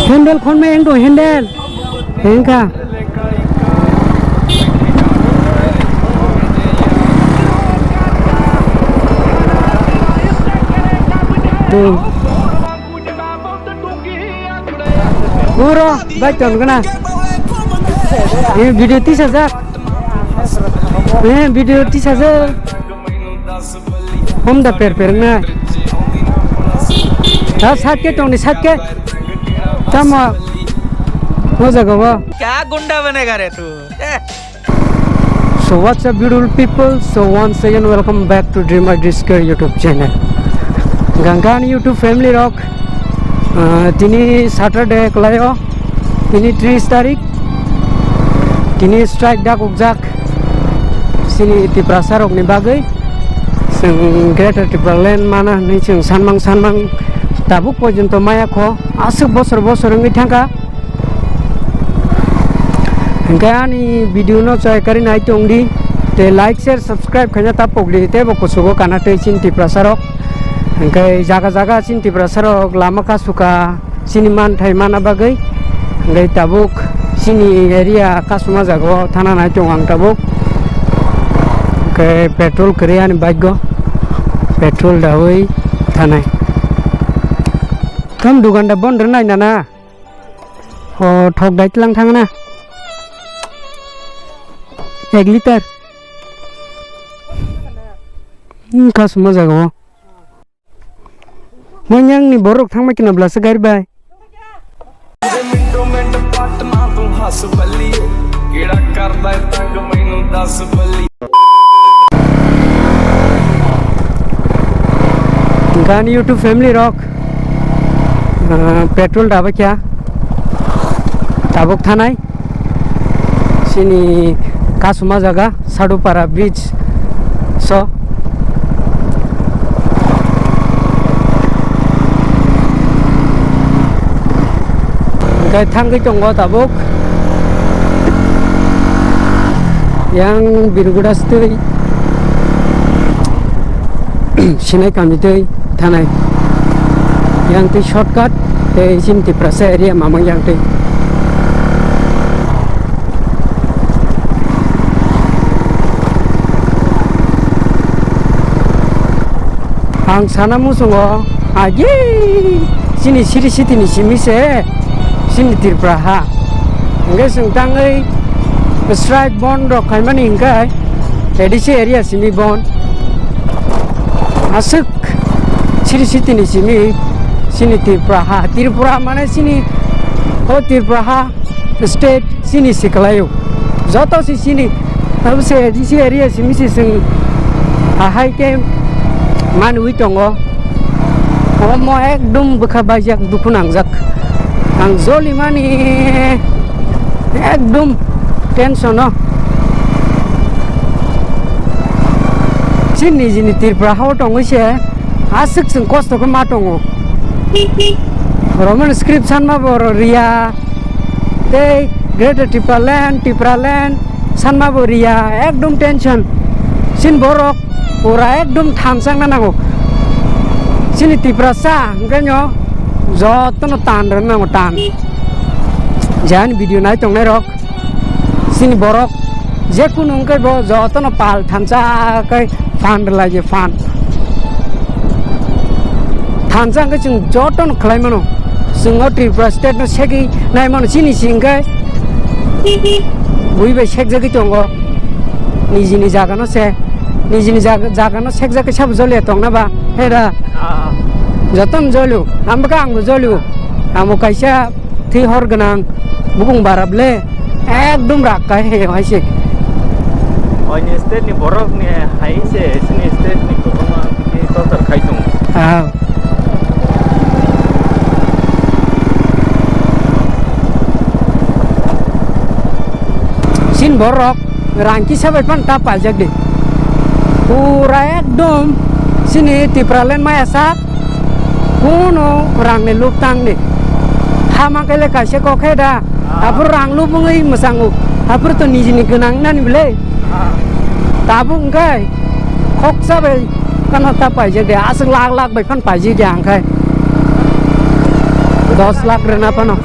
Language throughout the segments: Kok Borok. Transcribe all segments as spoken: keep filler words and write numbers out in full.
Handle khonma yang dong, handle. Hengka. Tuh. Puro, baik ton kena. Ini video tisajak. Ini video tisajak. Hom da per per na. Da sat ke tong ni sat ke. Tamo. Mo jaga bo. Kya gunda banega re tu? Eh. So what's up, beautiful people? So once again welcome back to Dream Idris Care YouTube channel. Gangani YouTube family rok, ah, tini Saturday kelayo, tini tris tarik, tini strike dak ukjak, sini Tiprasa rok ni bagwi, sing Greater Tipraland mana hwnwi sing sanmang sanmang tabuk porjonto maya kho, aswk bosor bosor wngwi thangkha. Hingke ani video no chai kari nai tong di, te like, share, subscribe khaina ta pok di, tebo kusugo kana tei chini Tiprasa rok. Hingke jaga jaga chini Tiprasa rok lama kasuka chini manthai mana bagwi. Hingke tabuk chini area kasuma jaga o thana nai tong ang tabuk. Hingke petrol kwrwi ani bike o, petrol dawi thanai. Tam dugan da bon rwnai nana. O thok dai tlang thang na. Ek liter. Hmm, kasuma jaga o. Manyang ni borok thangma kina blasa gari bai. Gani YouTube family rok, ah, petrol daba kya tabuk thanai sini kasuma jaga Sadupara bridge so. Hingke thangwi tongo tabuk. Yang Birguda stwi sinai kami twi thanai. Yang twi shortcut tei chini Tiprasa area mamang yang twi. Ang sana muchungo agi chini siri siti ni simi se chini Tripura ha. Hingke chwng tangwi strike bon rok khaimani hingke A D C area simi bon. Aswk siri siti ni simi chini Tripura ha. Tripura mane chini o Tripura ha. State chini si kwlaio. Joto si chini, abo se A D C area simi si chwng ahai khe manwi tongo. Omo ekdom bwkha baijak, dukhu nangjak. Ang jolimani ekdom tension o. Chini nijini Tripura hao tongwi se aswk chwng kosto khe ma tongo. Roman script sanma bo riya. Tei Greater Tipraland, Tipraland sanma bo riya, ekdom tension. Chini borok pura ekdom thansa wngna nango. Chini Tiprasa hwnkhe no jotono tan rwna nango, tan. Je ani video nai tongnai rok, chini borok jekunu hwnkhe bo jotono pal thansa khe phan rwlai je phan. Thansa hwnkhe chwng jotono khlai mano. Chwng o Tripura state no segwi nai mano, chini si hwnkhe bui bai sekjagwi tongo. Nijini jaga no se, nijini jaga, jaga no sekjagwi sabo joliya tongna ba, he da? Ah. Jotono jolio, ang bo khe ang bo jolio. Ang bo kaisa thwi hor gwnang bukung barap le. Ekdom rak kai he hai se. Oini state ni borok ni hai se, sini state ni kwbangma bini torture khai tongo. Ah. Sin borok rang kisa bai pan ta paijak de. Pura ekdom sini Tipraland maya sa. Kuno rangni lub tangni. Hama kele kaisa kok khe da. Ah. Aphuru rang lub wngwi mwchango. Aphuru to nijini gwnang nani bwle. Ah. Tabuk hwnkhe khoksa bai phano ta paijak de. Aswk lak lak bai phano paijak de ang khai. Dos lakh rwna phano.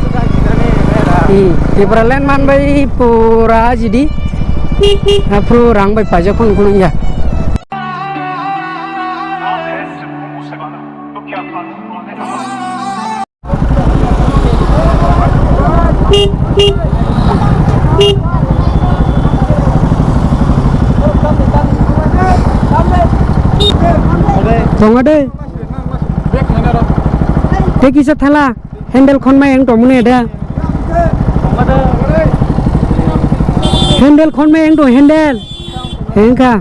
Hmm, Tipraland man bai pura jidi. Aphuru rang bai paijak phano kuno ya. Tongo de. Tei kisa thala handle khonmai ang tongmani da. Handle khonmai ang tong handle. Hengkha.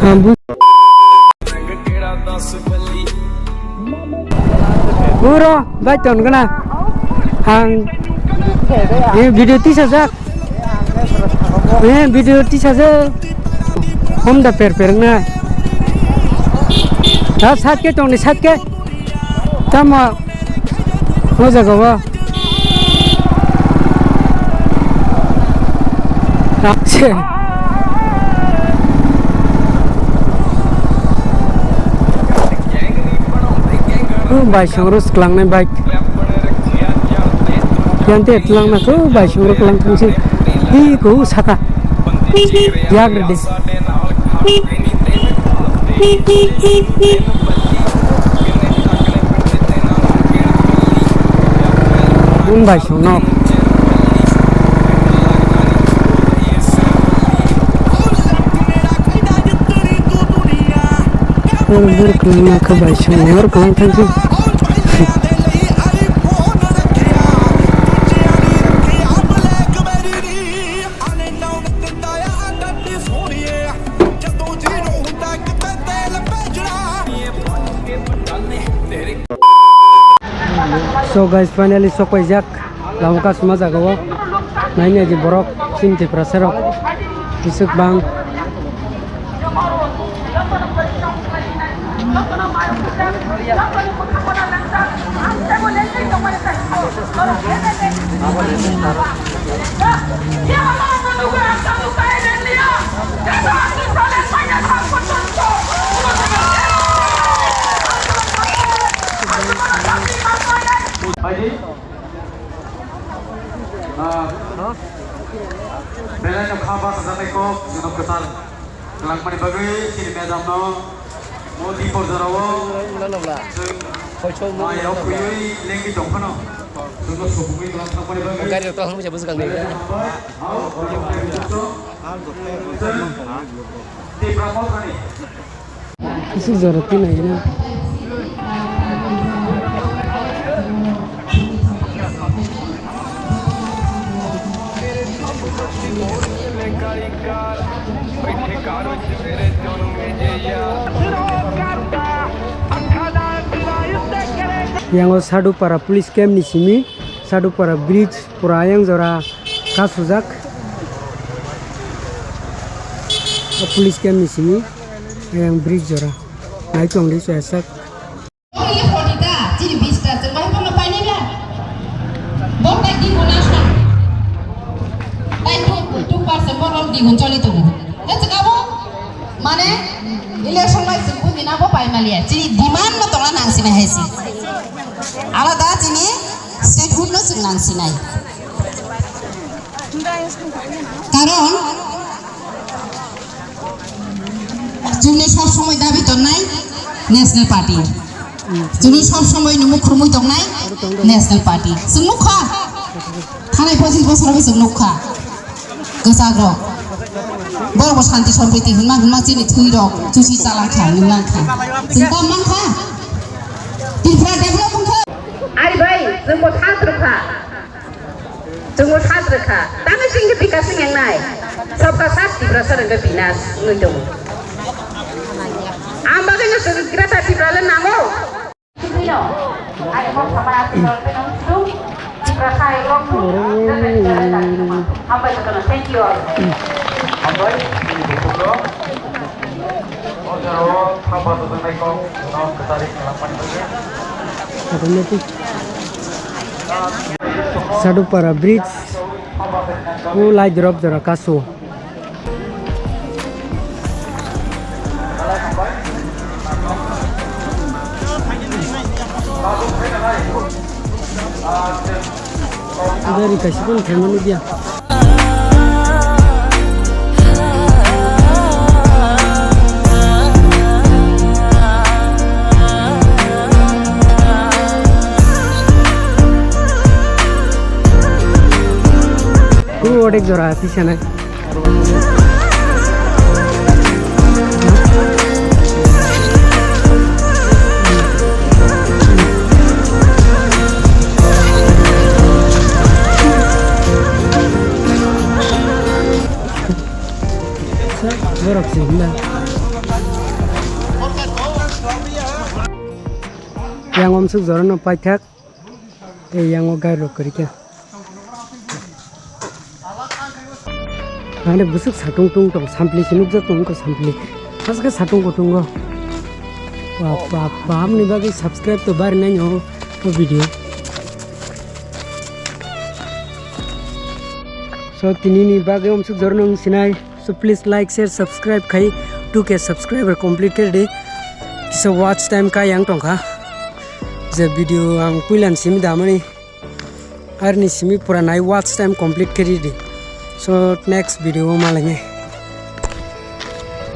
Ang bu- Uro, bai ton gana. Ang, eh, video tisa jak. Eh, video tisa jak. Hom da per per na. Da sat ke tong ni sat ke. Tamo. O jaga o. Rakse. O bai song rus klang nai bike. Yang te tlang na ko bai song rus klang tang si. Hi ko saka. Yak de. Bun bai song nok. Bun bun kung nok bai song nok kung tang si. So guys, finally sok paijak lama kasuma jaga o. Naina di borok chini Tiprasa rok kisik bang. Belai no kha basa jaknai kok, jono kwtal. Twlangmani bagwi chini madam no modi porjora o chwng mayao phuiwi lengwi tongphano chwngno subugwi twlang thangmani bagwi gari rok twlangmani se bwswk ang nai. Chwng Tipra Mothani. Kisi jora tinai na. Yang o Sadupara police camp ni simi, Sadupara bridge pura ayang jora kasujak. O police camp ni simi ayang bridge jora. Nai tong di chaya sak. Oro ye forty ta, chini bis ta, chwng bai phano painai ba? Bo tai di gun asha. Tai two, two percent bo rok di gun choli tongo. He chwng abo? Mane, election bai chwng buji na bo pai maliya. Chini demand no tongna nang sinai hai si. Alada chini statehood no chwng nang sinai. Karon, chwngno sob somoi dabi tongnai National Party. Chwngno sob somoi no mukhurmui tongnai National Party. Chwng nukha, thanai pochis bosorobo chwng nukha. Kwchak rok. Borok bo santi sompriti hwnma hwnma chini thwi rok chusi chalangkha, nunglangkha. Chwng tam mankha. Tripura develop wngkha. Ari bai, chwngbo thansa rwkha. Chwngno sat rwkha, tamni singkhe bikas wng wngnai. Sabka sat Tiprasa rwngkhe binas wngwi tongo. Ang bagwino chwng Greater Tipraland nango. Sibino, ani moksa ma aswk tong phino chwng Tiprasa hai rok chwng Greater Tipraland nango. Hambai jotono, thank you all. Hambai, chini bukhukno. O jorao thapa tongjaknai kok no kwchari khlangmani bagwi. Automatic. Sadupara bridge. O light drop jora kasu. Gari kaisa phano thaima nukya. Kuru odek jora tisanai. Borok se hwnba. Yang omsuk jorano paithak. Tei yango gari rok kwrwi khe. Ani bwswk satung tung tong, sampli se nukjak tong wngkha, sampli. Aswk khe satung kutung o. Bap, bap, bap, amni bagwi subscribe to bari nai no o video. So, tini ni bagwi omsuk jorno wng sinai. So please like, share, subscribe khai two K subscriber complete khe di. Kisa watch time kai yang tongkha. Je video ang puilan simi damani. Arni simi pura nai watch time complete khe di. So next video o malai nai.